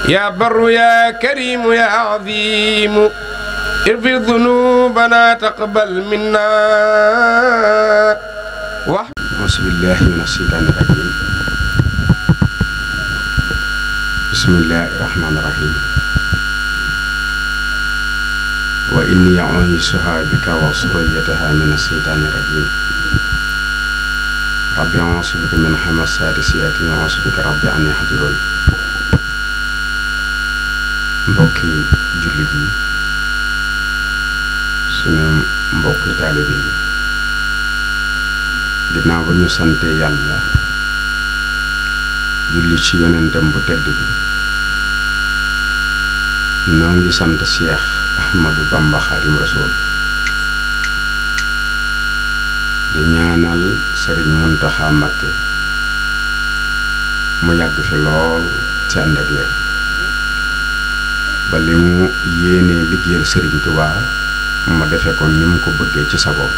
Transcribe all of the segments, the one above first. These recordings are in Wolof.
يا بر يا كريم يا عظيم اغفر ذنوبنا تقبل منا أعوذ بالله من الشيطان الرجيم بسم الله الرحمن الرحيم وإني أعيذها بك وذريتها من الشيطان الرجيم ربي أعوذ بك من همزات الشياطين وأعوذ بك ربي أن يحضرون mbokki jullit yi sunu mbokki taalibe yi ginnaaw ba ñu sante yàlla julli ci yonentam bu tedd bi noo ngi sant Cheikh Ahmadou Bamba Xaadimu Rasuul di ñaanal Sëriñ Muntaxa Mbakke mu yàgg fi lool ci ànd ak wér ba li mu yéenee liggéeyal Sëriñ Tuubaa ma defe ko ni mu ko bëggee ci sagoom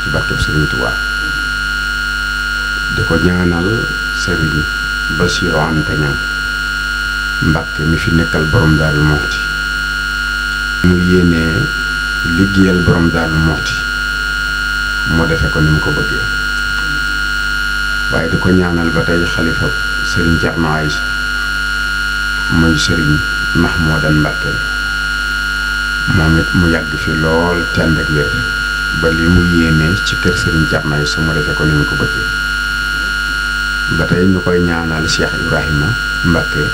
ci barkeb Sëriñ Tuubaa di ko ñaanal Sëriñ Basiiru Anta Ñaŋ Mbàkke mi fi nekkal borom Daaru Muxti mu yéenee liggéeyal borom Daaru Muxti mu defe ko ni mu ko bëggee waaye di ko ñaanal ba tey xalifa Sëriñ Cerno Aysa muy Sëriñ Mahmoudan Mbàkke moom it mu yàgg fi lool te ànd ak wér ba li mu yéene ci kër Sëriñ Cerno Aysa mu defe ko ni mu ko bëggee ba tey ñu koy ñaanal Cheikh Ibrahima Mbàkke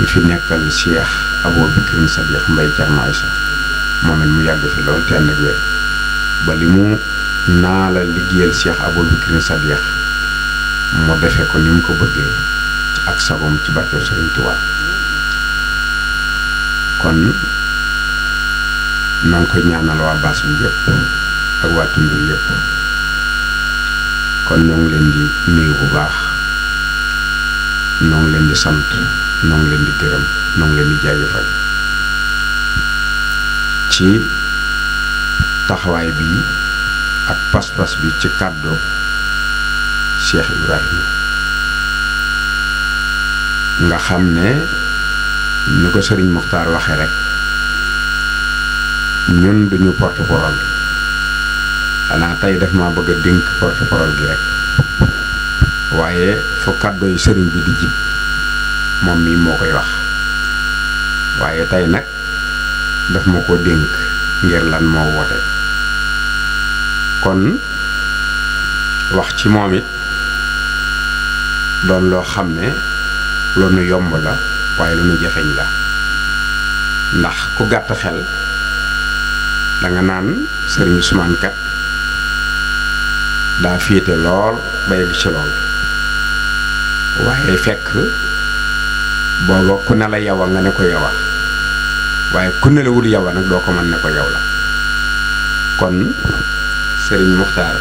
ñu fi nekkal Cheikh Abou Bikrin Sadiq Mbay Cerno Aysa moom it mu yàgg fi lool te ànd ak wér ba li mu naa la liggéeyal Cheikh Abou Bikrin Sadiq mu defe ko ni mu ko bëggee ak sagoom ci barke Sëriñ Tuubaa kon noo ngi koy ñaanal waa baas bi yëpp ak waa tund yëpp kon ñoo ngi leen di nuyu bu baax ñoo ngi leen di sant ñoo ngi leen di gërëm ñoo ngi leen di jaajëfal ci taxawaay bi ak pas-pas bi ci kàddu Cheikh Ibrahima nga xam ne ni ko Sëriñ Muxtaar waxe rek ñun duñu porte-parole xanaa tey daf ma bëgg a dénk porte-parole gi rek waaye fu kàddooy sëriñ bi di jib moom mii moo koy wax waaye tey nag daf ma ko dénk ngir lan moo woote kon wax ci moom it doon loo xam ne lu nu yomb la waaye lu nu jafeñ la ndax ku gàtt xel danga naan Sëriñ Usmaan kat daa féete lool ba yegg ci lool waaye fekk booba ku ne la yawa nga ne ko yawa waaye ku ne la wul yawa nag doo ko mën ne ko yaw la kon Sëriñ Muxtaar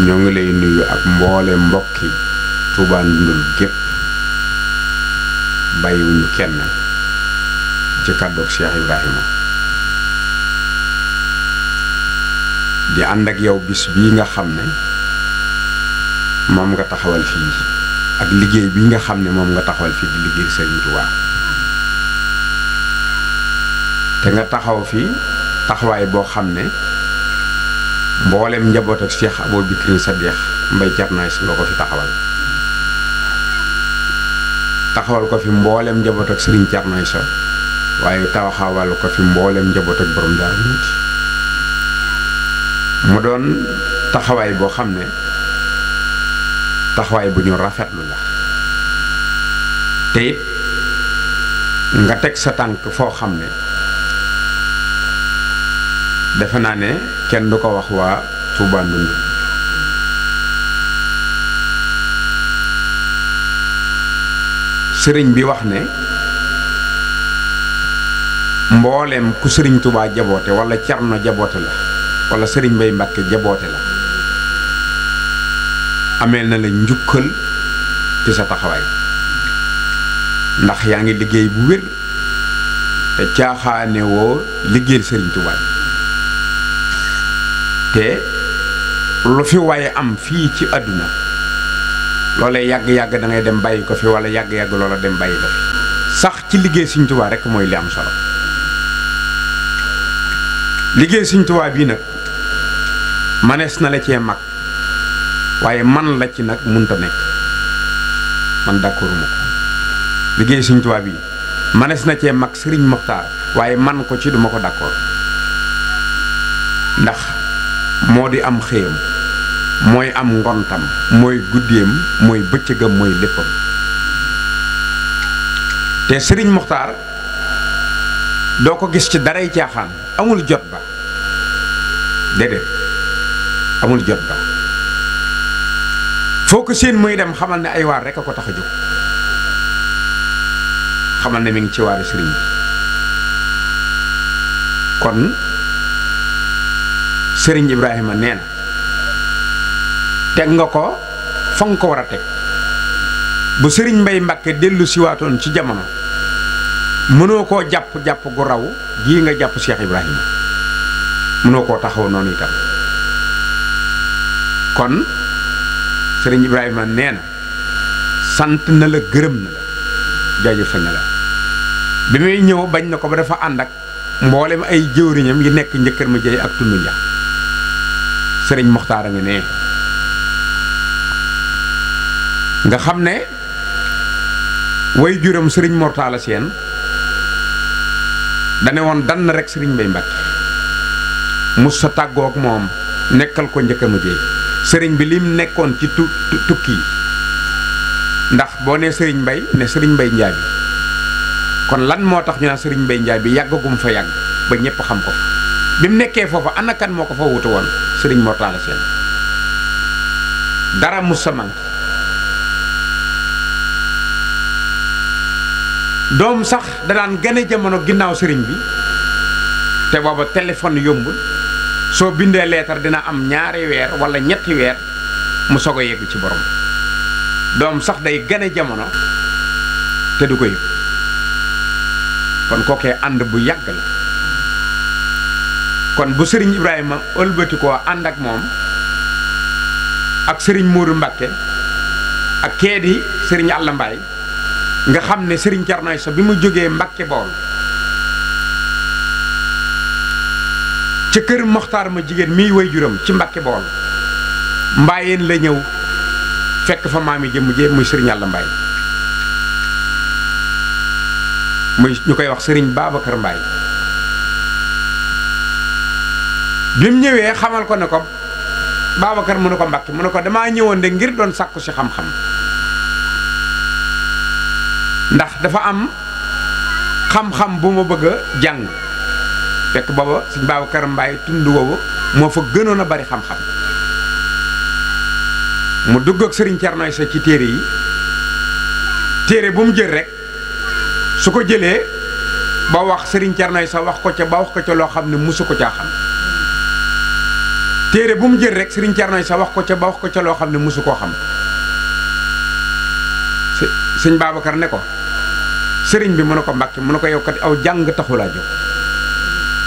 ñoo ngi lay nuyu ak mboole mbokki Tuubaa Ndundul gépp bàyyiwuñu kenn ci kàddoog Cheikh Ibrahima di ànd ak yow bis bii nga xam ne moom nga taxawal fii ak liggéey bii nga xam ne moom nga taxawal fii di liggéey Sëriñ Tuubaa te nga taxaw fii taxawaay boo xam ne mboolem njaboot ak Cheikh Abou Bikrin Sadiq Mbay Cerno Aysa nga ko fi taxawal ko fi mboolem njaboot ak Sëriñ Cerno Aysa waaye taxawal ko fi mboolem njaboot ak borom Daaru Muxti mu doon taxawaay boo xam ne taxawaay bu ñu rafetlu la te it nga teg sa tànk foo xam ne defe naa ne kenn du ko wax waa Tuubaa Ndundul sëriñ bi wax ne mbooleem ku Sëriñ Tuubaa jaboote wala Cerno jaboote la wala Sëriñ Mbay Mbàkke jaboote la ameel na la njukkal ci sa taxawaay ndax yaa ngi liggéey bu wér te caaxaane woo liggéeyal Sëriñ Tuubaa te lu fi waaye am fii ci àdduna loolee yàgg-yàgg da ngay dem bàyyi ko fi wala yàgg-yàgg loola dem bàyyi ko fi sax ci liggéey Sëriñ Tuubaa rek mooy li am solo liggéey Sëriñ Tuubaa bii nag manees na la cee mag waaye man la ci nag munta nekk man d'accorduma ko liggéey Sëriñ Tuubaa bii manees na cee mag Sëriñ Moxtaar waaye man ko ci duma ko d'accord ndax moo di am xëyam mooy am ngontam mooy guddeem mooy bëccëgam mooy léppam te Sëriñ Moxtaar doo ko gis ci daray caaxaan amul jot ba déedéet amul jot ba foo ko seen muy dem xamal ne ay waar rek a ko tax a jóg xamal ne mi ngi ci waaru sëriñ bi kon Sëriñ Ibrahima nee na teg nga ko fa nga ko war a teg bu Sëriñ Mbay Mbàkke dellu siwaatoon ci jamono mënoo koo jàpp gu raw gii nga jàpp Cheikh Ibrahima mënoo koo taxaw noonu itam kon Sëriñ Ibrahima nee na sant na la gërëm na la jaajëfal na la bi muy ñëw bañ na ko ba dafa ànd ak mboolem ay jëwriñam yi nekk njëkkër ma jëy ak tund njax Sëriñ Moxtaar a ngi ne nga xam ne way juram Sëriñ Mortala Seen dane woon dann rek Sëriñ Mbay Mbàkke mus sa tàggook moom nekkal ko njëkkër ma jëy sëriñ bi lim nekkoon ci tukki ndax boo nee Sëriñ Mbay ne Sëriñ Mbay Njaay bi kon lan moo tax ñu naan Sëriñ Mbay Njaay bi yàggagum fa yàgg ba ñëpp xam ko bi mu nekkee foofa ana kan moo ko fa wutu woon Sëriñ Mortala Seen dara mus sa manqué doom sax da daan gane jamono ginnaaw sëriñ bi te booba téléphone yombul soo bindee leetar dina am 2 weer wala 3 weer mu soog a yegg ci borom doom sax day gane jamono te du ko yëg kon kookee ànd bu yàgg la kon bu Sëriñ Ibrahima ëlbati koo ànd ak moom ak Sëriñ Moodu Mbàkke ak kee di Sëriñ Alla Mbaay nga xam ne Sëriñ Cerno sa bi mu jógee Mbàkke Bawol ca kër Moxtaar ma jigéen miy way juram ci Mbàkke Bawol mbaayeen la ñëw fekk fa maam yi jëmm jee muy Sëriñ Alla Mbaay muy ñu koy wax Sëriñ Babacar Mbaay bi mu ñëwee xamal ko ne ko Babacar mu ne ko Mbàkke mu ne ko damaa ñëwoon de ngir doon sàkku si xam-xam ndax dafa am xam-xam bu ma bëgg a jàng fekk booba Sëriñ Babacar Mbaay tund woowu moo fa gënoon a bari xam-xam mu dugg ak Sëriñ Cerno sa ci téere yi téere bu mu jël rek su ko jëlee ba wax Sëriñ Cerno sa wax ko ca loo xam ne musu ko caa xam téere bu mu jël rek Sëriñ Cerno sa wax ko ca loo xam ne musu koo xam Sëriñ Babacar ne ko sëriñ bi mu ne ko Mbàkke mu ne ko yow kat aw jàng taxulaa jóg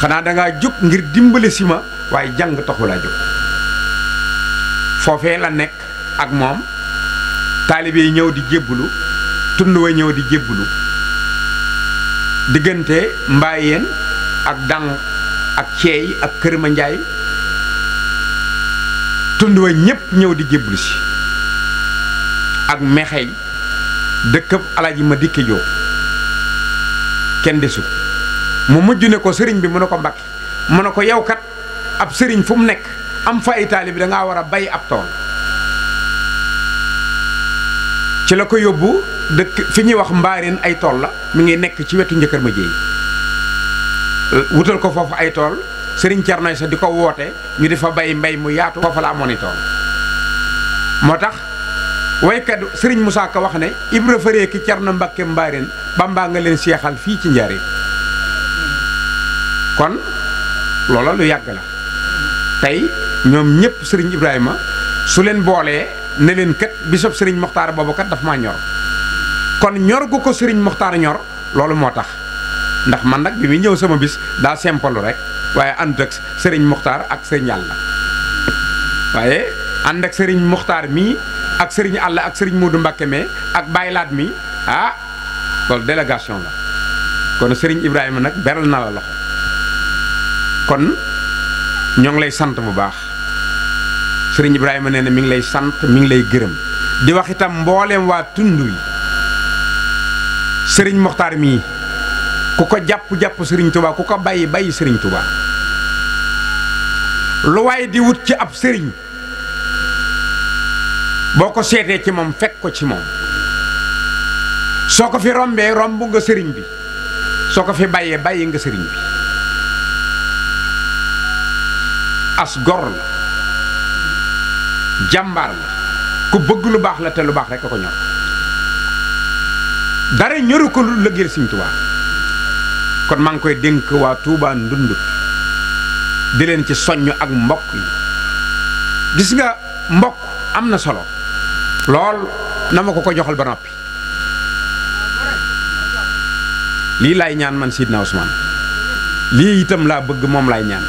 xanaa dangaa jóg ngir dimbale si ma waaye jàng taxulaa jóg foofee la nekk ak moom taalibe yi ñëw di jébbulu tund wa ñëw di jébbulu diggante Mbaayeen ak Dang ak Ceey ak Kër Ma Njaay tund wa ñépp ñëw di jébbulu si ak Mexey dëkkab Alaaji ma dikke Jóob kenn desut mu mujj ne ko sëriñ bi mu ne ko Mbàkke mu ne ko yow kat ab sëriñ fu mu nekk am fa ay taalibe da ngaa war a bay ab tool ci la ko yóbbu dëkk fi ñuy wax Mbaareen ay tool la mi ngi nekk ci wetu njëkkër ma jéey wutal ko foofu ay tool Sëriñ Cerno sa di ko woote ñu di fa bay mbay mu yaatu foofa la amoon i tool moo tax waykat Sëriñ Musaa Ka wax ne Ibra Faree ki Cerno Mbàkke Mbaareen Bamba nga leen seexal fii ci Njaaréem kon loola lu yàgg la tey ñoom ñëpp Sëriñ Ibrahima su leen boolee ne leen kat bisab Sëriñ Moxtaar boobu kat daf maa ñor kon ñor gu ko Sëriñ Moxtaar ñor loolu moo tax ndax man nag bi muy ñëw sama bis daa simple rek waaye ànd ak Sëriñ Moxtaar ak Sëriñ Yàlla waaye ànd ak Sëriñ Moxtaar mii ak sëriñ Alla ak sëriñ Modou Mbacké me ak baylaat mi ah loolu délégation la kon sëriñ Ibrahima nag beral na la loxo kon ñoo ngi lay sant bu baax sëriñ Ibrahima nee na mi ngi lay sant mi ngi lay gërëm di wax itam mbooleem waa tund wi sëriñ Moxtaar mii ku ko jàpp sëriñ Touba ku ko bàyyi sëriñ Touba lu waaye di wut ci ab sëriñ boo ko seetee ci moom fekk ko ci moom soo ko fi rombee romb nga sëriñ bi soo ko fi bàyyi nga sëriñ bi as gor la jàmbaar la ku bëgg lu baax la te lu baax rek a ko ñor dara ñoru ko lu lëggeel sëriñ Touba kon maa ngi koy dénk waa Touba Ndundut di leen ci soññ ak mbokk yi gis nga mbokk am na solo lool na ma ko joxal ba noppi lii laay ñaan man Sidna Ousmane lii itam laa bëgg moom laay ñaan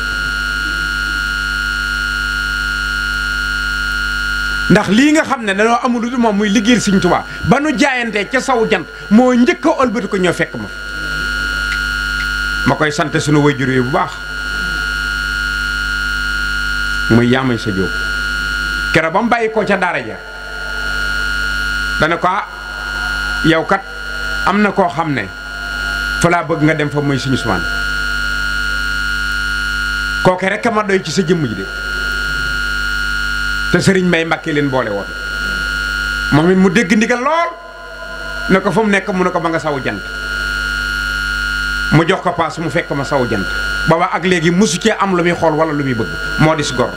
ndax lii nga xam ne dañoo amul lu moom muy liggéeyal Sëriñ Tuubaa ba nu jaayantee ca sawu jant moo njëkk a ëlbati ko ñoo fekk ma koy sant sunu waajur yi bu baax muy yaamay sa jóob kero ba mu bàyyi ko ca daara ja dana ko yow kat am na koo xam ne fa laa bëgg nga dem fa muy Sëriñ Ousmane kooke rek ma doy ci sa jëmm ji de te sëriñ May Mbàkke leen boole woon moom it mu dégg ndigal lool ne ko fa mu nekk mu ne ko ba nga sawu jant mu jox ko paas mu fekk ma sawu jant booba ak léegi mosu cee am lu muy xool wala lu muy bëgg moo dis gor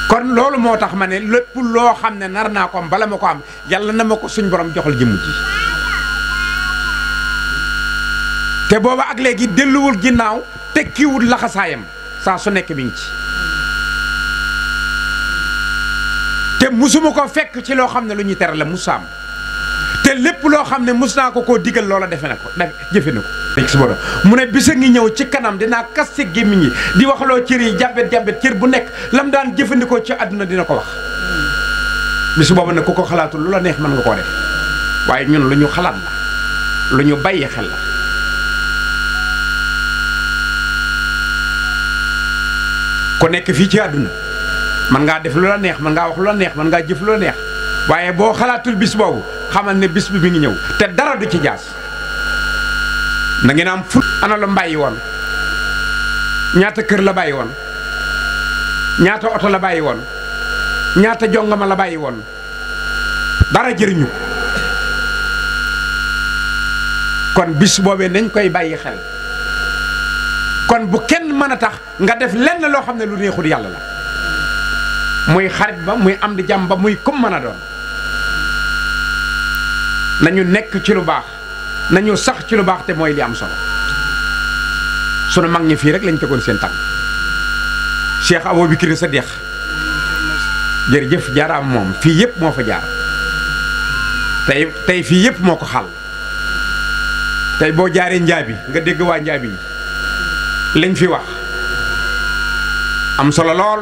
kon loolu moo tax ma ne lépp loo xam ne nar naa ko am bala ma ko am yàlla na ma ko suñ borom joxal jëmm ji te booba ak léegi delluwul ginnaaw tekkiwul laxasaayam saa su nekk mi ngi ci te musuma ko fekk ci loo xam ne lu ñuy tere la musaam te lépp loo xam ne mus naa ko koo digal loola defe na ko jëfe na ko mu ne bisa ngi ñëw ci kanam dinaa kaste gémmiñ yi di waxloo cër yi jàbbet cër bu nekk lam daan jëfandikoo ci àdduna dina ko wax bis boobu nag ku ko xalaatul lu la neex mën nga koo def waaye ñun lu ñu xalaat la lu ñu bàyyi xel la ku nekk fii ci àdduna mën ngaa def lu la neex mën ngaa wax lu la neex mën ngaa jëf lu la neex waaye boo xalaatul bis boobu xamal ne bis bi mi ngi ñëw te dara du ci jaas na ngeen am ful ana la bàyyi woon ñaata kër la bàyyi woon ñaata oto la bàyyi woon ñaata jongama la bàyyi woon dara jëriñu kon bis boobee nañ koy bàyyi xel kon bu kenn mën a tax nga def lenn loo xam ne lu neexul yàlla la muy xarit ba muy am di jàmm ba muy kum mën a doon nañu nekk ci lu baax nañu sax ci lu baax te mooy li am solo sunu mag ñi fii rek lañ tegoon seen tànk Cheikh Abou Bikri sa deex jërëjëf jaaraam moom fii yëpp moo fa jaar tey fii yëpp moo ko xàll tey boo jaaree njaabi nga dégg waa njaabi yi lañ fi wax am solo lool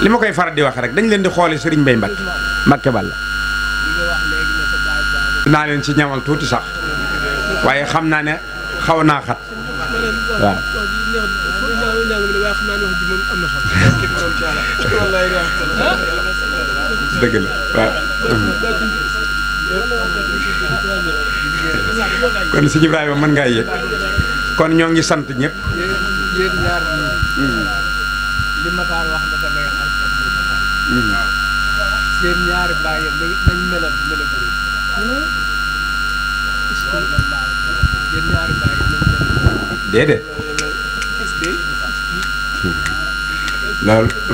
li ma koy faral di wax rek dañ leen di xoole Sëriñ Mbay Mbàkke Balla naa leen ci ñamal tuuti sax waaye xam naa ne xaw naa xat waaw dëgg la waaw kon sëñ Ibrahima mën ngaa yëg kon ñoo ngi sant ñëpp li Matar wax dafa lay xar seen ñaari bàyyi nañ melal seen ñaari bàyyi nañ melal déedéet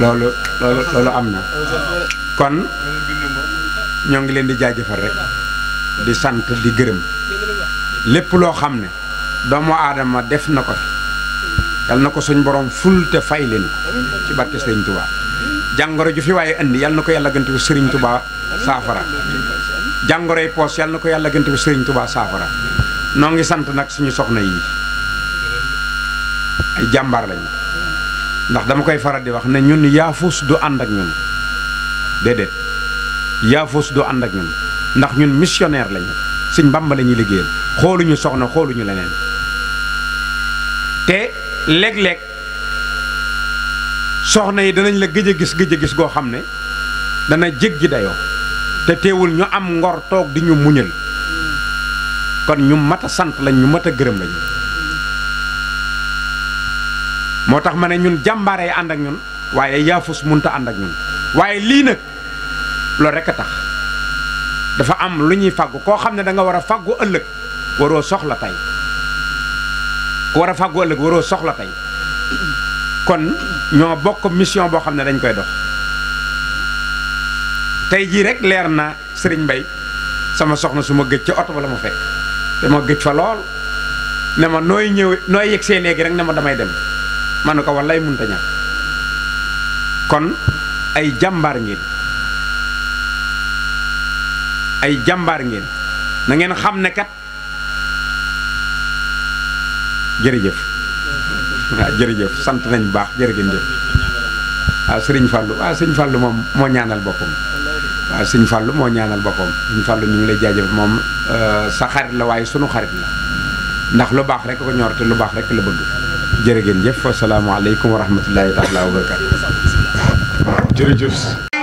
loolu am na kon ñoo ngi leen di jaajëfal rek di sant di gërëm lépp loo xam ne doomu aadama def na ko fi yal na ko suñ borom ful te fay leen ko ci barke Sëriñ Touba jàngoro ju fi waaye indi yal na ko yàlla gënte ko Sëriñ Touba saafara jàngoroy poos yal na ko yàlla gënte ko Sëriñ Touba saafara noo ngi sant nag suñu soxna yi ay jàmbaar lañu ndax dama koy faral di wax ne ñun yaafus du ànd ak ñun déedéet yaafus du ànd ak ñun ndax ñun missionnaire lañu Sëñ Bàmba la ñuy liggéeyal xooluñu soxna xooluñu leneen te léeg-léeg soxna yi danañ la gëj a gis goo xam ne dana jéggi dayoo te teewul ñu am ngor toog di ñu muñal kon ñu mat a sant lañ ñu mat a gërëm lañu moo tax ma ne ñun jàmbaare yi ànd ak ñun waaye yaafus munta ànd ak ñun waaye lii nag loolu rekk a tax dafa am lu ñuy fàggu koo xam ne da nga war a fàggu ëllëg waroo soxla tey ku war a fàggu ëllëg waroo soxla tey kon ñoo bokk mission boo xam ne dañ koy dox tey jii rek leer na Sëriñ Mbay sama soxna su ma gëj ca oto ba la ma fekk te ma gëj fa lool ne ma nooy yegsee léegi rek ne ma damay dem ma ne ko wallaay mënta ñàkk kon ay jàmbaar ngeen ay jàmbaar ngeen na ngeen xam ne kat jërëjëf waaw jërëjëf sant nañ bu baax jërë ngeen jëf waaw Sëriñ Fàllu waaw Sëriñ Fàllu moom moo ñaanal boppam waaw Sëriñ Fàllu moo ñaanal boppam Sëriñ Fàllu ñu ngi lay jaajëf moom sa xarit la waaye sunu xarit la ndax lu baax rek ko ñor te lu baax rek la bëgg jërë ngeen jëf asalaamaaleykum wa rahmatullahi taala wa barakaatu jërëjëf